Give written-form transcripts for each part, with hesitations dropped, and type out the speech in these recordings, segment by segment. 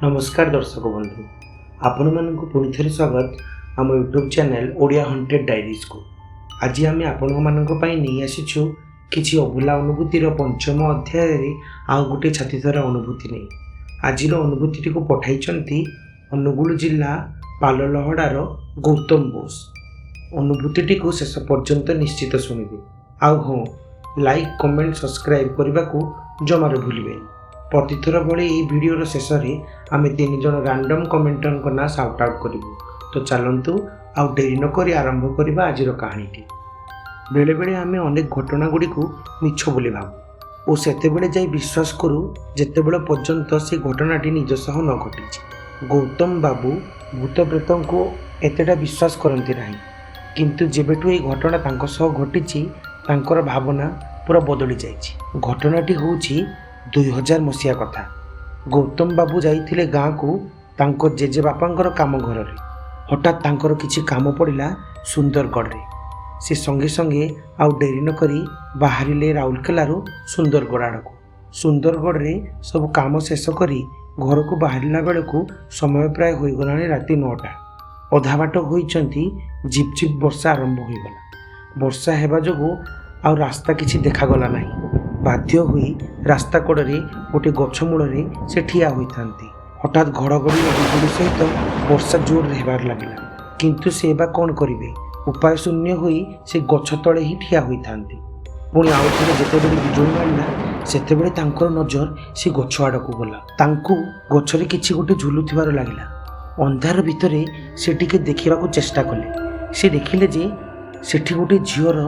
ନମସ୍କାର ଦର୍ଶକ ବନ୍ଧୁ, ଆପଣମାନଙ୍କୁ ପୁଣି ଥରେ ସ୍ୱାଗତ ଆମ ୟୁଟ୍ୟୁବ୍ ଚ୍ୟାନେଲ୍ ଓଡ଼ିଆ ହଣ୍ଟେଡ୍ ଡାଇରିଜକୁ। ଆଜି ଆମେ ଆପଣମାନଙ୍କ ପାଇଁ ନେଇ ଆସିଛୁ କିଛି ଅଭୁଲା ଅନୁଭୂତିର ପଞ୍ଚମ ଅଧ୍ୟାୟରେ ଆଉ ଗୋଟିଏ ଛାତିଥରା ଅନୁଭୂତି ନେଇ। ଆଜିର ଅନୁଭୂତିଟିକୁ ପଠାଇଛନ୍ତି ଅନୁଗୁଳ ଜିଲ୍ଲା ପାଲଲହଡ଼ାର ଗୌତମ ବୋଷ। ଅନୁଭୂତିଟିକୁ ଶେଷ ପର୍ଯ୍ୟନ୍ତ ନିଶ୍ଚିତ ଶୁଣିବେ। ଆଉ ହଁ, ଲାଇକ୍, କମେଣ୍ଟ, ସବସ୍କ୍ରାଇବ୍ କରିବାକୁ ଜମାରୁ ଭୁଲିବେନି। ପ୍ରତିଥର ଭଳି ଏହି ଭିଡ଼ିଓର ଶେଷରେ ଆମେ ତିନି ଜଣ ରାଣ୍ଡମ୍ କମେଣ୍ଟରଙ୍କ ନାଁ ସାଉଟ୍ ଆଉଟ୍ କରିବୁ। ତ ଚାଲନ୍ତୁ, ଆଉ ଡେରି ନକରି ଆରମ୍ଭ କରିବା ଆଜିର କାହାଣୀଟି। ବେଳେବେଳେ ଆମେ ଅନେକ ଘଟଣା ଗୁଡ଼ିକୁ ମିଛ ବୋଲି ଭାବୁ ଓ ସେତେବେଳେ ଯାଇ ବିଶ୍ୱାସ କରୁ, ଯେତେବେଳେ ପର୍ଯ୍ୟନ୍ତ ସେ ଘଟଣାଟି ନିଜ ସହ ନ ଘଟିଛି। ଗୌତମ ବାବୁ ଭୂତ ପ୍ରେତଙ୍କୁ ଏତେଟା ବିଶ୍ୱାସ କରନ୍ତି ନାହିଁ, କିନ୍ତୁ ଯେବେଠୁ ଏହି ଘଟଣା ତାଙ୍କ ସହ ଘଟିଛି, ତାଙ୍କର ଭାବନା ପୁରା ବଦଳି ଯାଇଛି। ଘଟଣାଟି ହେଉଛି 2000 ମସିହା କଥା। ଗୌତମ ବାବୁ ଯାଇଥିଲେ ଗାଁକୁ ତାଙ୍କ ଜେଜେବାପାଙ୍କର କାମ ଘରରେ। ହଠାତ୍ ତାଙ୍କର କିଛି କାମ ପଡ଼ିଲା ସୁନ୍ଦରଗଡ଼ରେ। ସେ ସଙ୍ଗେ ସଙ୍ଗେ ଆଉ ଡେରି ନକରି ବାହାରିଲେ ରାଉରକେଲାରୁ ସୁନ୍ଦରଗଡ଼ ଆଡ଼କୁ। ସୁନ୍ଦରଗଡ଼ରେ ସବୁ କାମ ଶେଷ କରି ଘରକୁ ବାହାରିଲା ବେଳକୁ ସମୟ ପ୍ରାୟ ହୋଇଗଲାଣି ରାତି 9ଟା। ଅଧା ବାଟ ହୋଇଛନ୍ତି, ଝିପ୍ ଝିପ୍ ବର୍ଷା ଆରମ୍ଭ ହୋଇଗଲା। ବର୍ଷା ହେବା ଯୋଗୁଁ ଆଉ ରାସ୍ତା କିଛି ଦେଖାଗଲା ନାହିଁ। ବାଧ୍ୟ ହୋଇ ରାସ୍ତା କଡ଼ରେ ଗୋଟେ ଗଛ ମୂଳରେ ସେ ଠିଆ ହୋଇଥାନ୍ତି। ହଠାତ୍ ଘଡ଼ଘଡ଼ି ଓ ବିଜୁଳି ସହିତ ବର୍ଷା ଜୋରରେ ହେବାରେ ଲାଗିଲା। କିନ୍ତୁ ସେ ବା କ'ଣ କରିବେ? ଉପାୟ ଶୂନ୍ୟ ହୋଇ ସେ ଗଛ ତଳେ ହିଁ ଠିଆ ହୋଇଥାନ୍ତି। ପୁଣି ଆଉ ଥରେ ଯେତେବେଳେ ବିଜୁଳି ମାରିଲା, ସେତେବେଳେ ତାଙ୍କର ନଜର ସେ ଗଛ ଆଡ଼କୁ ଗଲା। ତାଙ୍କୁ ଗଛରେ କିଛି ଗୋଟେ ଝୁଲୁଥିବାର ଲାଗିଲା। ଅନ୍ଧାର ଭିତରେ ସେ ଟିକେ ଦେଖିବାକୁ ଚେଷ୍ଟା କଲେ। ସେ ଦେଖିଲେ ଯେ ସେଠି ଗୋଟେ ଝିଅର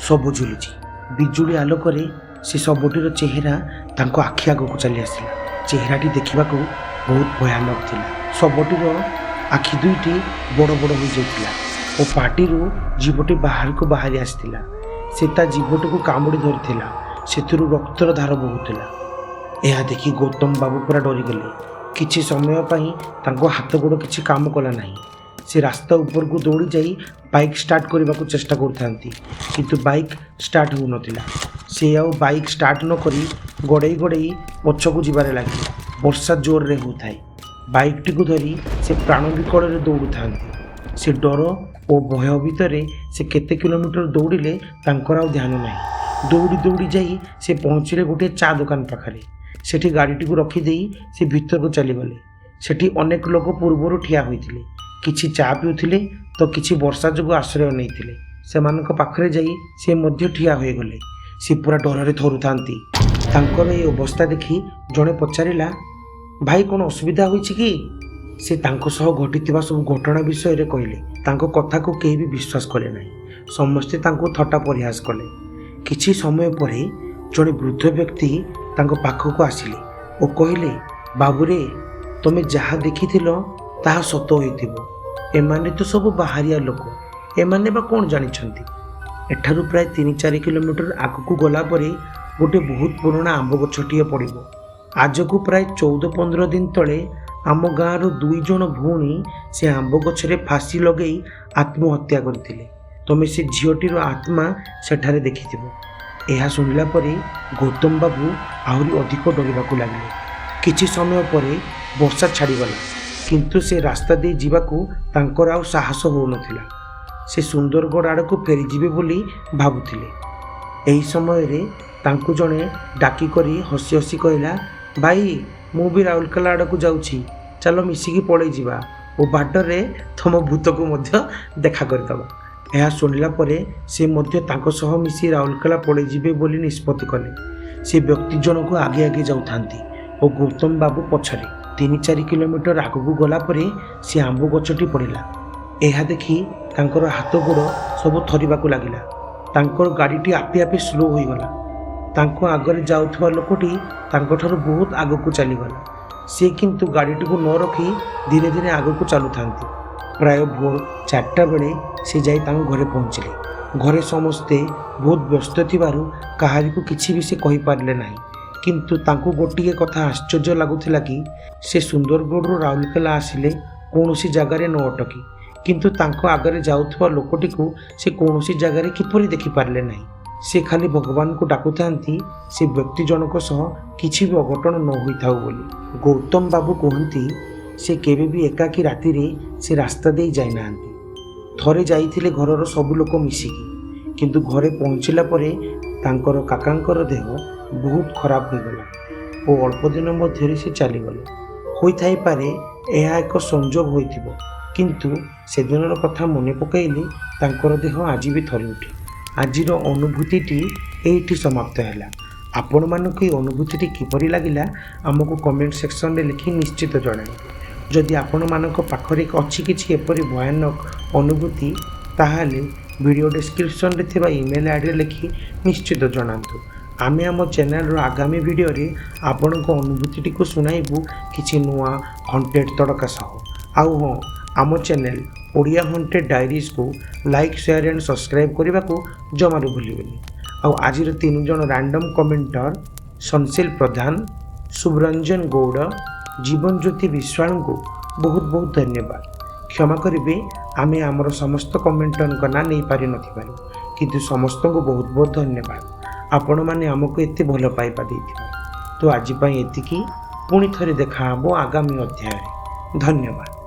ଶବ ଝୁଲୁଛି। ବିଜୁଳି ଆଲୋକରେ ସେ ଶବଟିର ଚେହେରା ତାଙ୍କ ଆଖି ଆଗକୁ ଚାଲି ଆସିଲା। ଚେହେରାଟି ଦେଖିବାକୁ ବହୁତ ଭୟାନକ ଥିଲା। ଶବଟିର ଆଖି ଦୁଇଟି ବଡ଼ ବଡ଼ ହୋଇଯାଇଥିଲା ଓ ପାଟିରୁ ଜିଭଟି ବାହାରକୁ ବାହାରି ଆସିଥିଲା। ସେ ତା ଜିଭଟିକୁ କାମୁଡ଼ି ଧରିଥିଲା। ସେଥିରୁ ରକ୍ତର ଧାର ବହୁଥିଲା। ଏହା ଦେଖି ଗୌତମ ବାବୁ ପୁରା ଡରିଗଲେ। କିଛି ସମୟ ପାଇଁ ତାଙ୍କ ହାତ ଗୋଡ଼ କିଛି କାମ କଲା ନାହିଁ। ସେ ରାସ୍ତା ଉପରକୁ ଦୌଡ଼ି ଯାଇ ବାଇକ୍ ଷ୍ଟାର୍ଟ କରିବାକୁ ଚେଷ୍ଟା କରୁଥାନ୍ତି, କିନ୍ତୁ ବାଇକ୍ ଷ୍ଟାର୍ଟ ହେଉନଥିଲା। ସେ ଆଉ ବାଇକ୍ ଷ୍ଟାର୍ଟ ନ କରି ଗଡ଼େଇ ଗଡ଼େଇ ପଛକୁ ଯିବାରେ ଲାଗିଲେ। ବର୍ଷା ଜୋରରେ ହେଉଥାଏ। ବାଇକ୍ଟିକୁ ଧରି ସେ ପ୍ରାଣ ବିକଳରେ ଦୌଡ଼ୁଥାନ୍ତି। ସେ ଡର ଓ ଭୟ ଭିତରେ ସେ କେତେ କିଲୋମିଟର ଦୌଡ଼ିଲେ, ତାଙ୍କର ଆଉ ଧ୍ୟାନ ନାହିଁ। ଦୌଡ଼ି ଦୌଡ଼ି ଯାଇ ସେ ପହଞ୍ଚିଲେ ଗୋଟିଏ ଚା ଦୋକାନ ପାଖରେ। ସେଠି ଗାଡ଼ିଟିକୁ ରଖିଦେଇ ସେ ଭିତରକୁ ଚାଲିଗଲେ। ସେଠି ଅନେକ ଲୋକ ପୂର୍ବରୁ ଠିଆ ହୋଇଥିଲେ। କିଛି ଚା ପିଉଥିଲେ ତ କିଛି ବର୍ଷା ଯୋଗୁଁ ଆଶ୍ରୟ ନେଇଥିଲେ। ସେମାନଙ୍କ ପାଖରେ ଯାଇ ସେ ମଧ୍ୟ ଠିଆ ହୋଇଗଲେ। ସେ ପୁରା ଡରରେ ଥରୁଥାନ୍ତି। ତାଙ୍କର ଏ ଅବସ୍ଥା ଦେଖି ଜଣେ ପଚାରିଲା, "ଭାଇ, କ'ଣ ଅସୁବିଧା ହୋଇଛି କି?" ସେ ତାଙ୍କ ସହ ଘଟିଥିବା ସବୁ ଘଟଣା ବିଷୟରେ କହିଲେ। ତାଙ୍କ କଥାକୁ କେହି ବି ବିଶ୍ୱାସ କଲେ ନାହିଁ। ସମସ୍ତେ ତାଙ୍କୁ ଥଟ୍ଟା ପରିହାସ କଲେ। କିଛି ସମୟ ପରେ ଜଣେ ବୃଦ୍ଧ ବ୍ୟକ୍ତି ତାଙ୍କ ପାଖକୁ ଆସିଲେ ଓ କହିଲେ, "ବାବୁରେ, ତମେ ଯାହା ଦେଖିଥିଲ ତାହା ସତ ହୋଇଥିବ। ଏମାନେ ତ ସବୁ ବାହାରିଆ ଲୋକ, ଏମାନେ ବା କ'ଣ ଜାଣିଛନ୍ତି? ଏଠାରୁ ପ୍ରାୟ 3-4 କିଲୋମିଟର ଆଗକୁ ଗଲା ପରେ ଗୋଟେ ବହୁତ ପୁରୁଣା ଆମ୍ବ ଗଛଟିଏ ପଡ଼ିବ। ଆଜକୁ ପ୍ରାୟ 14-15 ଦିନ ତଳେ ଆମ ଗାଁର ଦୁଇ ଜଣ ଭଉଣୀ ସେ ଆମ୍ବ ଗଛରେ ଫାଶୀ ଲଗେଇ ଆତ୍ମହତ୍ୟା କରିଥିଲେ। ତମେ ସେ ଝିଅଟିର ଆତ୍ମା ସେଠାରେ ଦେଖିଥିବ।" ଏହା ଶୁଣିଲା ପରେ ଗୌତମ ବାବୁ ଆହୁରି ଅଧିକ ଡରିବାକୁ ଲାଗିଲେ। କିଛି ସମୟ ପରେ ବର୍ଷା ଛାଡ଼ିଗଲା, କିନ୍ତୁ ସେ ରାସ୍ତା ଦେଇ ଯିବାକୁ ତାଙ୍କର ଆଉ ସାହସ ହେଉନଥିଲା। ସେ ସୁନ୍ଦରଗଡ଼ ଆଡ଼କୁ ଫେରିଯିବେ ବୋଲି ଭାବୁଥିଲେ। ଏହି ସମୟରେ ତାଙ୍କୁ ଜଣେ ଡାକି କରି ହସି ହସି କହିଲା, "ଭାଇ, ମୁଁ ବି ରାଉରକେଲା ଆଡ଼କୁ ଯାଉଛି। ଚାଲ, ମିଶିକି ପଳେଇ ଯିବା ଓ ବାଟରେ ତମ ଭୂତକୁ ମଧ୍ୟ ଦେଖା କରିଦେବା।" ଏହା ଶୁଣିଲା ପରେ ସେ ମଧ୍ୟ ତାଙ୍କ ସହ ମିଶି ରାଉରକେଲା ପଳେଇଯିବେ ବୋଲି ନିଷ୍ପତ୍ତି କଲେ। ସେ ବ୍ୟକ୍ତି ଜଣକୁ ଆଗେ ଆଗେ ଯାଉଥାନ୍ତି ଓ ଗୌତମ ବାବୁ ପଛରେ। 3-4 କିଲୋମିଟର ଆଗକୁ ଗଲା ପରେ ସେ ଆମ୍ବ ଗଛଟି ପଡ଼ିଲା। ଏହା ଦେଖି ତାଙ୍କର ହାତ ଗୋଡ଼ ସବୁ ଥରିବାକୁ ଲାଗିଲା। ତାଙ୍କର ଗାଡ଼ିଟି ଆପେ ଆପେ ସ୍ଲୋ ହୋଇଗଲା। ତାଙ୍କ ଆଗରେ ଯାଉଥିବା ଲୋକଟି ତାଙ୍କଠାରୁ ବହୁତ ଆଗକୁ ଚାଲିଗଲା। ସେ କିନ୍ତୁ ଗାଡ଼ିଟିକୁ ନ ରଖି ଧୀରେ ଧୀରେ ଆଗକୁ ଚାଲୁଥାନ୍ତି। ପ୍ରାୟ ଭୋର 4ଟା ବେଳେ ସେ ଯାଇ ତାଙ୍କ ଘରେ ପହଞ୍ଚିଲେ। ଘରେ ସମସ୍ତେ ବହୁତ ବ୍ୟସ୍ତ ଥିବାରୁ କାହାରିକୁ କିଛି ବି ସେ କହିପାରିଲେ ନାହିଁ। କିନ୍ତୁ ତାଙ୍କୁ ଗୋଟିଏ କଥା ଆଶ୍ଚର୍ଯ୍ୟ ଲାଗୁଥିଲା କି ସେ ସୁନ୍ଦରଗଡ଼ରୁ ରାଉରକେଲା ଆସିଲେ କୌଣସି ଜାଗାରେ ନ ଅଟକି, କିନ୍ତୁ ତାଙ୍କ ଆଗରେ ଯାଉଥିବା ଲୋକଟିକୁ ସେ କୌଣସି ଜାଗାରେ କିପରି ଦେଖିପାରିଲେ ନାହିଁ। ସେ ଖାଲି ଭଗବାନଙ୍କୁ ଡାକୁଥାନ୍ତି ସେ ବ୍ୟକ୍ତି ଜଣକ ସହ କିଛି ବି ଅଘଟଣ ନ ହୋଇଥାଉ ବୋଲି। ଗୌତମ ବାବୁ କୁହନ୍ତି, ସେ କେବେ ବି ଏକାକୀ ରାତିରେ ସେ ରାସ୍ତା ଦେଇ ଯାଇନାହାନ୍ତି। ଥରେ ଯାଇଥିଲେ ଘରର ସବୁ ଲୋକ ମିଶିକି, କିନ୍ତୁ ଘରେ ପହଞ୍ଚିଲା ପରେ ତାଙ୍କର କାକାଙ୍କର ଦେହ ବହୁତ ଖରାପ ହୋଇଗଲା ଓ ଅଳ୍ପ ଦିନ ମଧ୍ୟରେ ସେ ଚାଲିଗଲେ। ହୋଇଥାଇପାରେ ଏହା ଏକ ସଂଯୋଗ ହୋଇଥିବ, କିନ୍ତୁ ସେଦିନର କଥା ମନେ ପକାଇଲେ ତାଙ୍କର ଦେହ ଆଜି ବି ଥରି ଉଠେ। ଆଜିର ଅନୁଭୂତିଟି ଏଇଠି ସମାପ୍ତ ହେଲା। ଆପଣମାନଙ୍କୁ ଏହି ଅନୁଭୂତିଟି କିପରି ଲାଗିଲା, ଆମକୁ କମେଣ୍ଟ ସେକ୍ସନରେ ଲେଖି ନିଶ୍ଚିତ ଜଣାଇବେ। ଯଦି ଆପଣମାନଙ୍କ ପାଖରେ ଅଛି କିଛି ଏପରି ଭୟାନକ ଅନୁଭୂତି, ତାହେଲେ ଭିଡ଼ିଓ ଡେସ୍କ୍ରିପସନରେ ଥିବା ଇମେଲ୍ ଆଇଡ଼ିରେ ଲେଖି ନିଶ୍ଚିତ ଜଣାନ୍ତୁ। ଆମେ ଆମ ଚ୍ୟାନେଲର ଆଗାମୀ ଭିଡ଼ିଓରେ ଆପଣଙ୍କ ଅନୁଭୂତିଟିକୁ ଶୁଣାଇବୁ କିଛି ନୂଆ ହଣ୍ଟେଡ଼ ତଡ଼କା ସହ। ଆଉ ହଁ, ଆମ ଚ୍ୟାନେଲ ଓଡ଼ିଆ ହଣ୍ଟେଡ଼ ଡାଇରିଜକୁ ଲାଇକ୍, ସେୟାର ଆଣ୍ଡ ସବସ୍କ୍ରାଇବ୍ କରିବାକୁ ଜମାରୁ ଭୁଲିବେନି। ଆଉ ଆଜିର ତିନି ଜଣ ରାଣ୍ଡମ୍ କମେଣ୍ଟର ସନସିଲ ପ୍ରଧାନ, ଶୁଭରଞ୍ଜନ ଗୌଡ଼, ଜୀବନଜ୍ୟୋତି ବିଶ୍ୱାଳଙ୍କୁ ବହୁତ ବହୁତ ଧନ୍ୟବାଦ। କ୍ଷମା କରିବେ, ଆମେ ଆମର ସମସ୍ତ କମେଣ୍ଟରଙ୍କ ନାଁ ନେଇପାରିନଥିବାରୁ, କିନ୍ତୁ ସମସ୍ତଙ୍କୁ ବହୁତ ବହୁତ ଧନ୍ୟବାଦ ଆପଣମାନେ ଆମକୁ ଏତେ ଭଲ ପାଇବା ଦେଇଥିବାରୁ। ତ ଆଜି ପାଇଁ ଏତିକି। ପୁଣି ଥରେ ଦେଖାହେବ ଆଗାମୀ ଅଧ୍ୟାୟରେ। ଧନ୍ୟବାଦ।